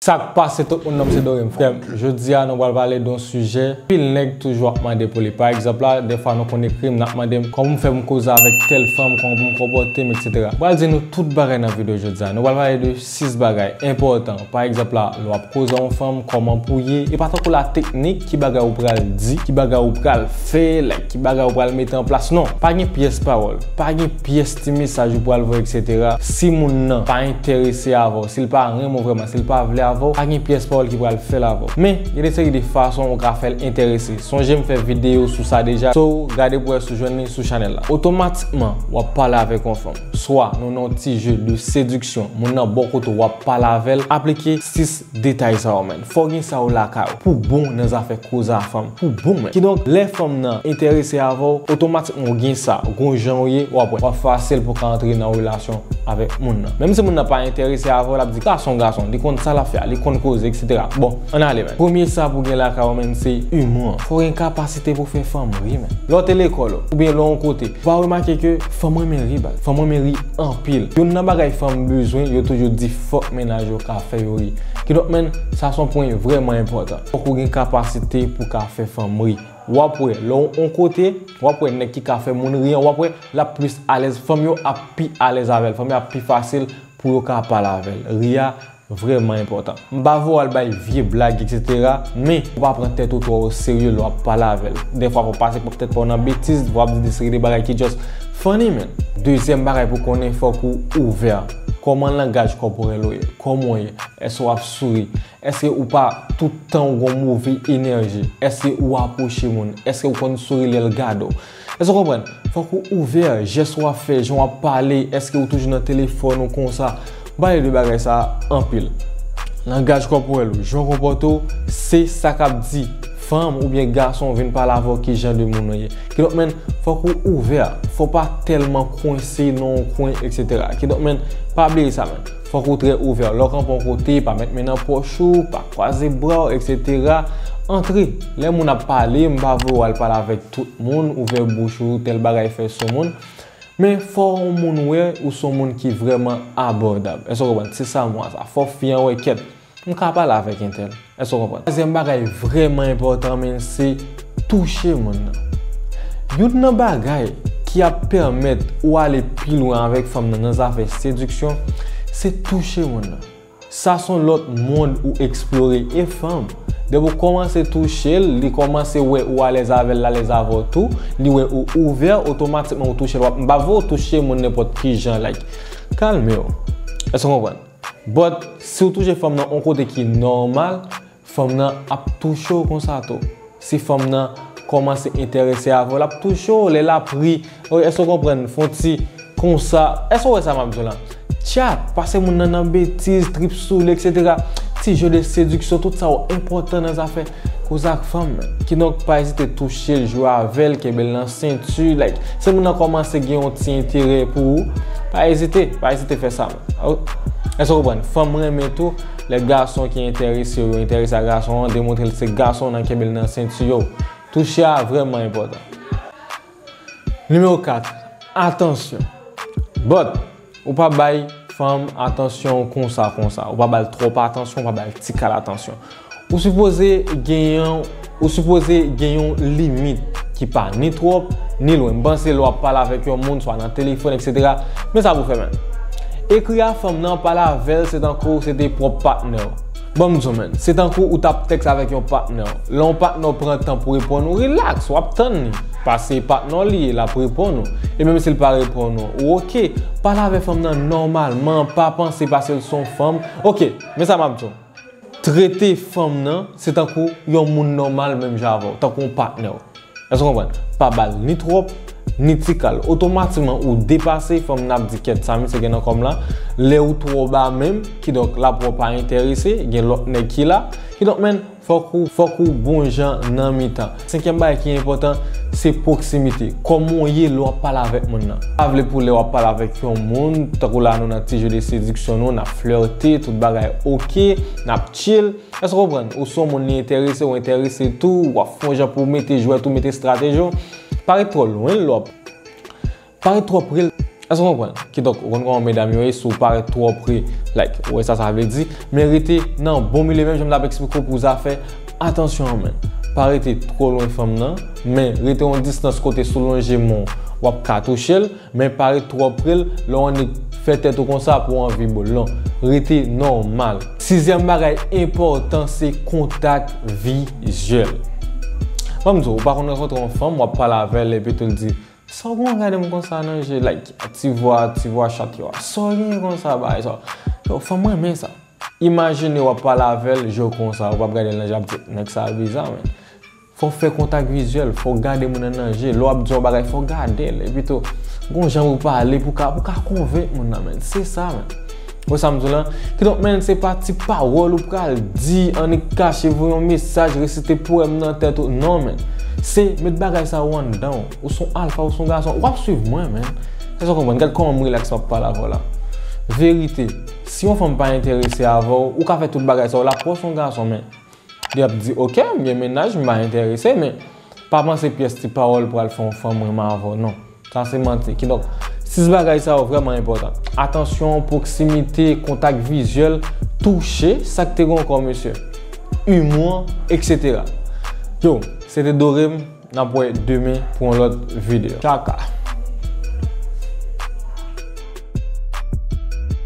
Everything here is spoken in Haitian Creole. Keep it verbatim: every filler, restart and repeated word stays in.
Sa k pase tout moun, non m se Dorem, frè m. Jodi a, nou pral pale de yon sijè pil nèg toujou ap mande pou li. Pa egzanp la, dèfwa nou konn ekri m, n ap mande m kòman m fè pou m koze avèk tèl fanm, kòman pou m konpòte m, etsetera. M pral di nou tout bagay nan videyo jodi a. Nou pral pale de sis bagay enpòtan. Pa egzanp la, lè w ap koze a yon fanm, kòman pou w ye. E pa tankou la teknik, ki bagay ou pral di, ki bagay ou pral fè, like, ki bagay ou pral mete an plas. Non, pa gen pyès pawòl, pa gen pyès ti mesaj ou pral voye, etsetera. Si moun nan pa enterese avè w, si l pa renmen w vrèman, si l pa vle avè w, pa gen pyès pawòl ki pral fè l avè w. Men, gen de seri de fason ou ka fè l enterese. Sonje m fè videyo sou sa deja. So, gade pou wè si w jwenn li sou chanèl la. Otomatikman, w ap pale avèk yon fanm. Swa, nou nan yon ti je de sediksyon. Moun nan bò kote w, w ap pale avè l. Aplike sis detay sa yo, man. Fò w gen sa yo lakay ou. Pou bon nan zafè koze a fanm. Pou bon, man. Kidonk, lè fanm nan enterese avè w, otomatikman ou gen sa. Gon jan ou ye, w ap wè. W ap fasil pou w ka antre nan relasyon avèk moun nan. Menm si moun nan pa enterese avè w, l ap di, "Sa se yon gason, li konn sa l ap fè a, li konn koze, etsetera." Bon, ann ale, man. Premye sa pou w gen lakay ou, man, se imou an. Fò w gen kapasite pou w fè fanm ri, man. Lè w te lekòl, oubyen lè w yon kote, ou pa remake ke fanm renmen ri, baz. Fanm renmen ri anpil. Youn nan bagay fanm bezwen, yo toujou di fòk mennaj yo ka fè yo ri. Kidonk, man, sa se yon pwen vrèman enpòtan. Fòk ou gen kapasite pou w ka fè fanm ri. W ap wè, lè w yon kote, w ap wè nèg ki ka fè moun ri an, w ap wè l ap plis alèz, fanm yo ap pi alèz avè l, fanm yo ap pi fasil pou yo ka pale avè l. Ri a vrèman enpòtan. M pa vle w al bay vye blag, etsetera, men ou pa pran tèt ou twò oserye lè w ap pale avè l. Dèfwa, fò w pase pwòp tèt pa w nan betiz, w ap di de seri de bagay ki just funny, man. Dezyèm bagay pou konnen, fòk ou ouvè. Kòman langaj kòporèl ou ye? Kòman w ye? Èske w ap souri? Èske ou pa tout tan ou gon move enèji? Èske ou apwoche moun? Èske ou konn souri lè l gade w? Èske w konprann? Fòk ou ouvè, jès w ap fè, jan w ap pale, èske ou toujou nan telefòn ou konsa? M pale de bagay sa a anpil. Langaj kòporèl ou, jan w konpòte w, se sa k ap di fanm oubyen gason vin pale avè w ki jan de moun ou ye. Kidonk, man, fòk ou ouvè, fò w pa tèlman kwense nan yon kwen, etsetera. Kidonk, man, pa bliye sa, man. Fòk ou trè ouvè. Lè w kanpe yon kote, pa met men nan pòch ou, pa kwaze bra w, etsetera. Antre. Lè moun ap pale, m pa vle w al pale avèk tout moun, ouvè bouch ou, tèl bagay fè sou moun. Men fò yon moun wè ou se yon moun ki vrèman abòdab. Èske w konprann? Se sa m wè sa. Fò fi an wè, kèt, m ka pale avèk entèl. Èske w konprann? Twazyèm bagay vrèman enpòtan, men se touche moun nan. Youn nan bagay ki ap pèmèt ou ale pi lwen avèk fanm nan nan zafè sediksyon, se touche moun nan. Sa se yon lòt mond ou eksplore. E fanm, depi w kòmanse touche l, li kòmanse wè ou alèz avè l, l alèz avè w tou, li wè ou ouvè, otomatikman ou touche l. W ap, m pa vle w touche moun nenpòt ki jan, like, kalme w. Èske w konprann? But, si w touche fanm nan yon kote ki nòmal, fanm nan ap touche w konsa tou. Si fanm nan kòmanse enterese avè w, l ap touche w, lè l ap ri. Èske w konprann? Fè yon ti konsa. Èske w wè sa m ap di w la? Tchat, pase moun nan nan betiz, trip sou li, etsetera. Ti je de sediksyon, tout sa yo enpòtan nan zafè koze ak fanm, man. Kidonk, pa ezite touche l, jwe avè l, kenbe l nan senti, like, si moun nan kòmanse gen yon ti enterè pou ou, pa ezite, pa ezite fè sa, man. Èske w konprann? Fanm renmen tou lè gason ki enterese yo, yo enterese a gason an, demontre l se gason nan, kenbe l nan senti yo. Touche a vrèman enpòtan. Nimewo kat, atansyon. But, ou pa bay fanm atansyon konsa, konsa. Ou pa ba l twòp atansyon, ou pa ba l ti kal atansyon. Ou sipoze gen yon, ou sipoze gen yon limit ki pa ni twòp, ni lwen. M panse lè w ap pale avèk yon moun, swa nan telefòn, etsetera, men sa pou fè, man. Ekri a fanm nan, pale avè l, se tankou se te pwòp patnè w. Ban m di w, man, se tankou ou t ap tèks avèk yon patnè w. Lè yon patnè w pran tan pou reponn ou, rilaks, w ap tann li. Paske patnè w li ye, l ap reponn ou. E menm si l pa reponn ou, ou oke. Pale avè fanm nan nòmalman, pa panse paske l se yon fanm. Oke, men sa m ap di w. Trete fanm nan, se tankou yon moun nòmal menm jan avè w, tankou yon patnè w. Èske w konprann? Pa ba l ni twòp, ni ti kal. Otomatikman, ou depase fanm nan ap di, "Kèt, sa misye gen nan kò m la." Lè ou twò ba menm, kidonk, l ap wè w pa enterese, gen lòt nèg ki la. Kidonk, man, fòk ou, fòk ou bon jan nan mitan. Senkyèm bagay ki enpòtan, se pwoksimite. Kòman w ye lè w ap pale avèk moun nan? Pa vle pou lè w ap pale avèk yon moun, tankou la nou nan ti je de sediksyon nou, n ap flète, tout bagay oke, n ap chill. Èske w konprann? Ou se yon moun li enterese, ou enterese tou, w ap fè yon jan pou w mete jwèt ou, mete estrateji w. Pa ret twò lwen l, lè w ap, pa ret twò pre l. Èske w konprann? Kidonk, ou konn kòman medam yo ye, si w parèt twò pre, like, ou wè sa sa vle di, men rete nan bon milye, menm jan m t ap eksplike w pou zafè atansyon an, men. Pa rete twò lwen fanm nan, men rete yon distans kote si w lonje men w, w ap ka touche l, men pa ret twò pre l, lè w annik fè tèt ou konsa pou w anvi bo l. Non, rete nòmal. Sizyèm bagay enpòtan, se kontak vizyèl. Ban m di w, ou pa konn rankontre yon fanm, w ap pale avè l, epi tou l di, "Sa w gen w gade m konsa nan je?" Like, ti vwa, ti vwa chat yo a. "Sa w gen konsa, bagay sa?" Yo, fanm renmen sa. Imajine w ap pale avè l, je w konsa, ou p ap gade l nan je, ap di, "Nèg sa a biza, men." Fò w fè kontak vizyèl, fò w gade moun nan nan je. Lè w ap di yon bagay, fò w gade l. Epi tou, gon jan pou pale, pou ka, pou ka konvenk moun nan, men. Se sa, men. Ou wè sa m di w lan? Kidonk, men, se pa ti pawòl ou pral di, annik kache, voye yon mesaj, resite powèm nan tèt ou. Non, men. Se met bagay sa yo anndan w. Ou se yon alfa, ou se yon gason. W ap swiv mwen, men. Èske w konprann? Gad kòman m rilaks m ap pale avè w la. Verite. Si yon fanm pa enterese avè w, ou ka fè tout bagay sa yo. L ap wè w se yon gason, men. Li ap di, "Ok, m gen mennaj, m pa enterese, men pa panse pyès ti pawòl pral fè yon fanm renmen avè w, non." Sa se manti. Kidonk, sis bagay sa yo vrèman enpòtan. Atansyon, pwoksimite, kontak vizyèl, touche, sa k te gen ankò, mesye? Imou, etsetera. Yo, se te Dorem, n ap wè demen pou yon lòt videyo. Tchaka.